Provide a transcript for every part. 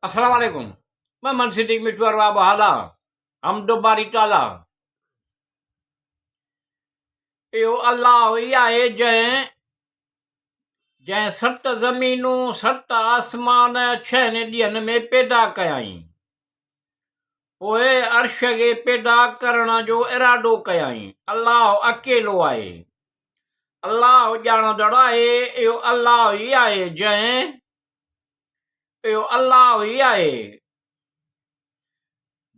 السلام عليڪم محمد صديق مٺو ارباب هالا حمد باري تعالي اهو الله ئي آهي جنهن جنهن ست زمينون ست آسمان ڇهن ڏينهن ۾ پيدا ڪيائين پوء عرش کي پيدا ڪرڻ جو ارادو ڪيائين الله اڪيلو آهي الله ڄاڻندڙ آهي اهو الله ئي آهي جنهن اهو الله ئي آهي،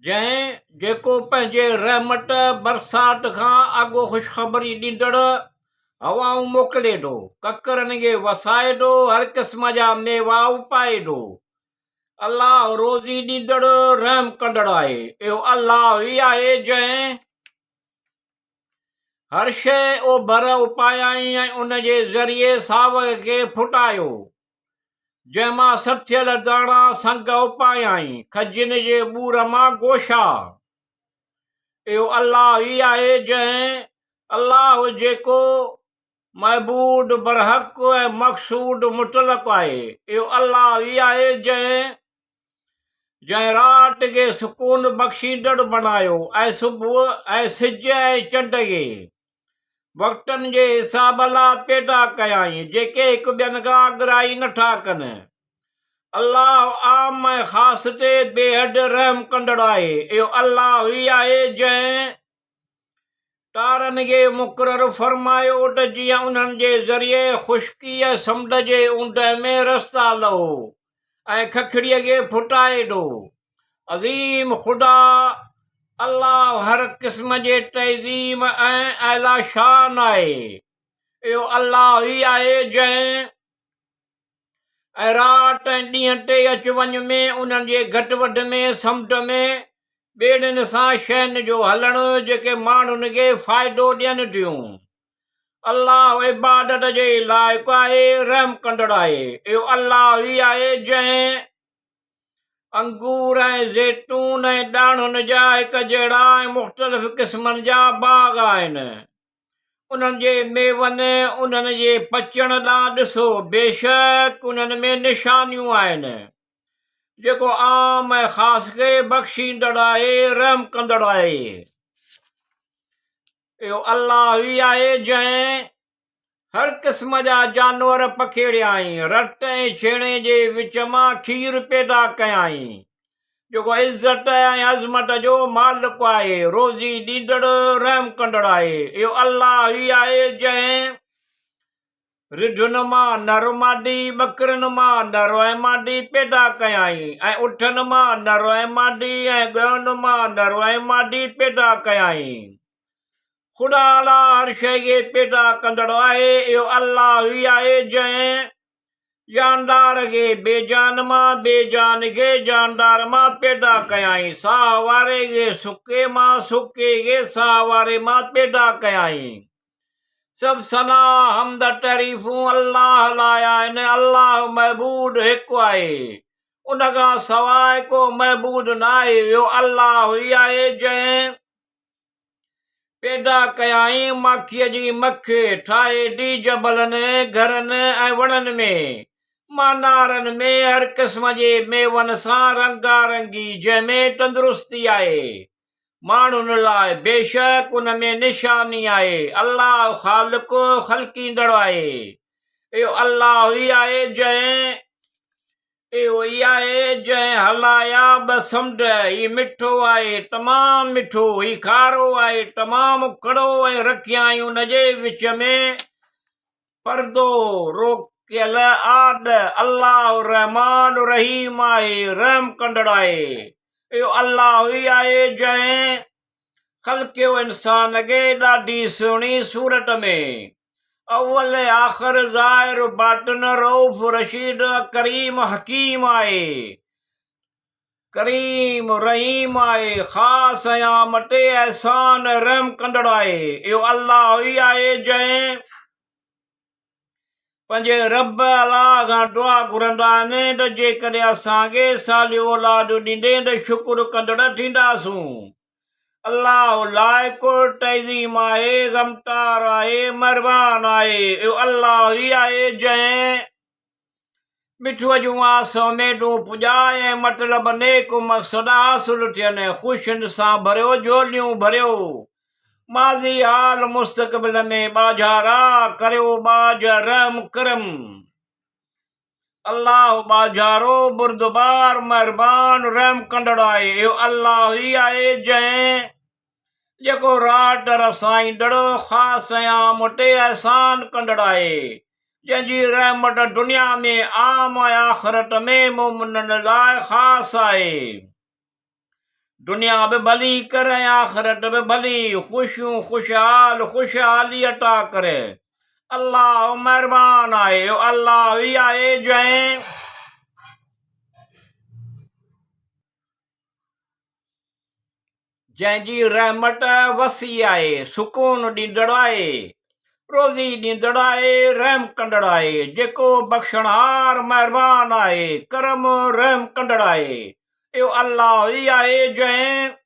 جنهن جيڪو پنهنجي رحمت برسات کان اڳ خوشخبري ڏيندڙ هوائون موڪلي ٿو، ڪڪرن کي وسائي ٿو، هر قسم جا ميوا اپائي ٿو. الله روزي ڏيندڙ، رحم ڪندڙ آهي. اهو الله ئي آهي، جنهن هر شيء اوڀر اپايائين ۽ ان جي ذريعي ساوڪ کي ڦٽايو. جنهن مان سٿيل داڻا سنگ اپايائين، کجين جي ٻور مان گوشا. اهو الله ئي آهي جنهن، الله جيڪو معبود برحق ۽ مقصود مطلق آهي، اهو الله ئي آهي جنهن، جنهن رات کي سڪون بخشيندڙ بڻايو ۽ صبح ۽ سج ۽ چنڊ کي. وقتن جي حساب لا پيدا ڪيائين، جيڪي هڪ ٻين کان اڳرائي نه ٿا ڪن. الله عام ۽ خاص تي بيحد رحم ڪندڙ آهي. اهو الله ئي آهي جنهن تارن کي مقرر فرمايو ته جيئن انهن جي ذريعي خشڪي ۽ سمنڊ جي اوندهه ۾ رستا لهو ۽ ککڙيء کي ڦٽائي ڏو. عظيم خدا الله هر قسم جي تعظيم ۽ اعليٰ شان آهي. اهو الله ئي آهي جنهن ۽ رات ۽ ڏينهن تي اچ وڃ ۾ انهن جي گهٽ وڌ ۾ سمنڊ ۾ ٻيڙين سان شين جو هلڻ جيڪي ماڻهن کي فائدو ڏين ٿيون. الله عبادت جي لائق آهي، رحم ڪندڙ آهي. اهو الله ئي آهي جنهن انگور ۽ زيتون ۽ ڏاڙهن جا هڪ جهڙا ۽ مختلف قسمن جا باغ آهن. انهن جي ميون انهن جي پچڻ ڏانهن ڏسو، بيشڪ انهن ۾ نشانيون آهن. جيڪو عام ۽ خاص کي بخشيندڙ آهي، رحم ڪندڙ آهي. اهو الله ئي آهي جنهن هر قسم جا جانور پکيڙيائين، رت ۽ ڇيڻي جي وچ مان کير پيدا ڪيائين، جيڪو عزت ۽ عظمت جو مالڪ آهي، روزي ڏيندڙ، رحم ڪندڙ آهي. اهو الله ئي آهي جنهن رڍن مان نر مادي، ٻڪرين مان نر ۽ مادي پيدا ڪيائين ۽ اٺن مان نر ۽ مادي ۽ ڳئن مان نر ۽ مادي پيدا ڪيائين. خدا اعليٰ هر شيء کي پيدا ڪندڙ آهي، اهو الله ئي آهي جنهن جاندار کي بي جان مان، بي جان کي جاندار مان پيدا ڪيائين، ساهه واري کي سڪي مان، سڪي کي ساهه واري مان پيدا ڪيائين. سڀ ثنا، حمد، تعريفون الله لاء آهن، الله معبود هڪ آهي، ان کان سواء ڪو معبود ناهي، اهو الله ئي آهي جنهن پيدا ڪيائين ماکيء جي مک، ٺاهي ٿي جبلن، گهرن ۽ وڻن ۾، مانارن ۾ هر قسم جي ميون سان رنگا رنگي، جنهن ۾ تندرستي آهي، ماڻهن لاء، بيشڪ ان ۾ نشاني آهي، الله خالق خلقيندڙ آهي، اهو الله ئي آهي جنهن. اهو ئي آهي جنهن هلايا ٻه سمنڊ، هي مٺو آهي تمام مٺو، هي کارو آهي تمام ڪڙو ۽ رکيائين ان جي وچ ۾ پردو، روڪيل آڏ، الله الرحمان الرحيم آهي، رحم ڪندڙ آهي. اهو الله ئي آهي جنهن خلقيو انسان کي ڏاڍي سهڻي صورت ۾. اول آخر ظاهر باطن رئوف رشيد ڪريم حڪيم آهي. ڪريم رحيم آهي. خاص ۽ عام تي احسان ۽ رحم ڪندڙ آهي. اهو الله ئي آهي جنهن پنهنجي رب الله کان دعا گهرندا آهن ته جيڪڏهن اسان کي صالح اولاد ڏيندين ته شڪر ڪندڙ ٿينداسون. الله لائق تعظيم آهي، غمٽار آهي، مهربان آهي. اهو الله ئي آهي جنهن. مٺوء جون آس اميدون پڄائي ۽ مطلب نيڪ مقصد حاصل ٿين ۽ خوشين سان ڀريو جهوليون ڀريو. ماضي حال مستقبل ۾ ٻاجهارا ڪريو ٻاجهه رحم ڪرم. الله ٻاجهارو بردبار مهربان رحم ڪندڙ آهي. اهو الله ئي آهي جنهن جيڪو راٽ رسائيندڙ، خاص ۽ عام تي احسان ڪندڙ آهي، جنهن جي رحمت دنيا ۾ عام ۽ آخرت ۾ مؤمنن لاء خاص آهي. دنيا به ڀلي ڪر ۽ آخرت به ڀلي، خوشيون خوشحال خوشحالي عطا ڪر. الله مهربان آهي، اهو الله ئي آهي جنهن. جنهن جي رحمت وسيع آهي، سڪون ڏيندڙ آهي، روزي ڏيندڙ آهي، رحم ڪندڙ آهي، جيڪو بخشڻهار مهربان آهي، ڪرم رحم ڪندڙ آهي، اهو الله ئي آهي جنهن.